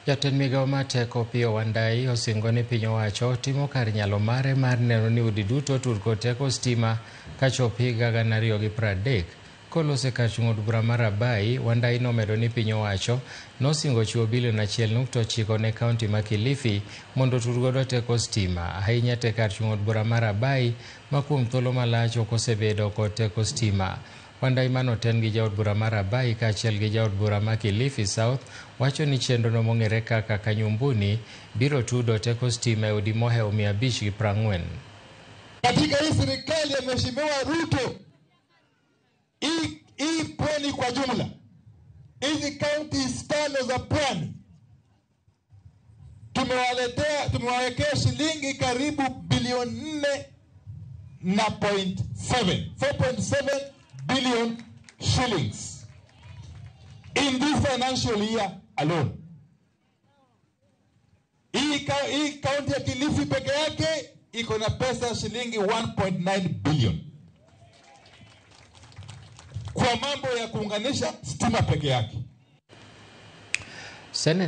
Jatend migao mar teko Opiyo Wandayi osingo ni piny owacho timo kar nyalo mare mar neno ni udi duto otud kod teko stima kachop higa 2030. Kolose kar chung' od bura mar Rabai, Wandayi nomedo ni piny owacho nosingo chiwo bilion 1.9 ne kaunti ma Kilifi mondo otud godo teko stima, ahinya te kar chung' od bura mar Rabai ma kuom thuolo malach ok osebedo kod teko stima. Wandayi manoten gi jaod bura mar Rabai kaachiel gi jaod bura ma Kilifi South wacho ni chenrono mong'ere kaka Kanyumbuni biro tudo teko stima e udi mohewo 540. Katika hii serikali ya Mheshimiwa Ruto, hii pwani kwa jumla, hizi kaunti tano za pwani tumewawekea shilingi karibu bilioni 4.7, 4.7 billion shillings in this financial year alone. Hii kaunti ya Kilifi peke yake iko na pesa shilingi 1.9 billion kwa mambo ya kuunganisha stima peke yake. Senator